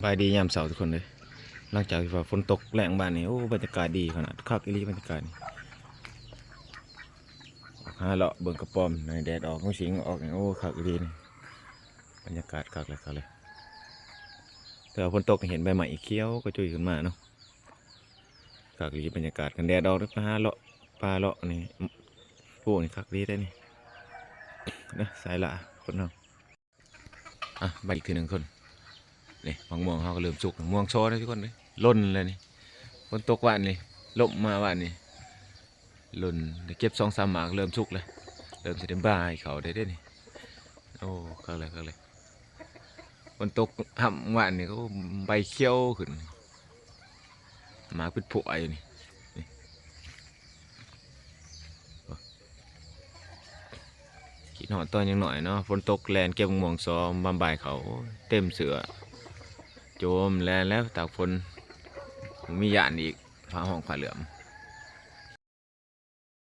ສະບາຍດີຍາມເຊົ້າທຸກຄົນເດີ. ຫຼັງຈາກທີ່ວ່າຝົນຕົກແລ້ງມານີ້ ໂອ້ ບັນຍາກາດດີຂະໜາດ ຄັກອີ່ຫຼີບັນຍາກາດນີ້. ອອກຫາເລາະເບິ່ງກະປອມ ໃນແດດອອກ ງູສິງອອກນີ້ ໂອ້ ຄັກອີ່ຫຼີນີ້. ບັນຍາກາດຄັກເລີຍ ຄັກເລີຍ. ແຕ່ວ່າຝົນຕົກນີ້ເຫັນໃບໄມ້ຂຽວກະຈຸຍຂຶ້ນມາເນາະ. ຄັກອີ່ຫຼີບັນຍາກາດ ຄັນແດດອອກນີ້ໄປຫາເລາະປ່າເລາະນີ້ ໂອ້ ນີ້ຄັກອີ່ຫຼີເດ້ນີ້. ນະ ສາຍຫຼ້າຄົນເຮົາ. ອ່ະ ມາອີກເທື່ອໜຶ່ງຄົນ. ນີ້ ໝາກມ່ວງເຮົາກະເລີ່ມສຸກ ມ່ວງຊໍເດ້ທຸກຄົນເດ້ ຫຼົ່ນແລ້ວນີ້. ຝົນຕົກວານນີ້ ລົມມາວານນີ້ ຫຼົ່ນ ໄດ້ເກັບສອງສາມໝາກ ເລີ່ມສຸກແລ້ວ ເລີ່ມຊິໄດ້ບາຍເຂົ້າໄດ້ເດ້ນີ້. ໂອ້ ຄັກເລີຍ ຄັກເລີຍ. ຝົນຕົກຮຳວານນີ້ ໂອ້ ໃບຂຽວຂຶ້ນ ໝາກເປັນພວຍຢູ່ນີ້. ນີ້ ໂອ້ ຄິດຮອດຕອນຍັງນ້ອຍເນາະ ຝົນຕົກແລ່ນເກັບໝາກມ່ວງຊໍ ບາຍເຂົ້າ ໂອ້ຍ ເຕັມເສື້ອ ໂຈມແລ່ນແລ້ວຕາກຝົນ ບໍ່ມີຢ້ານອີກ ຜ້າຫ້ອງຜ້າເຫຼື້ອມ.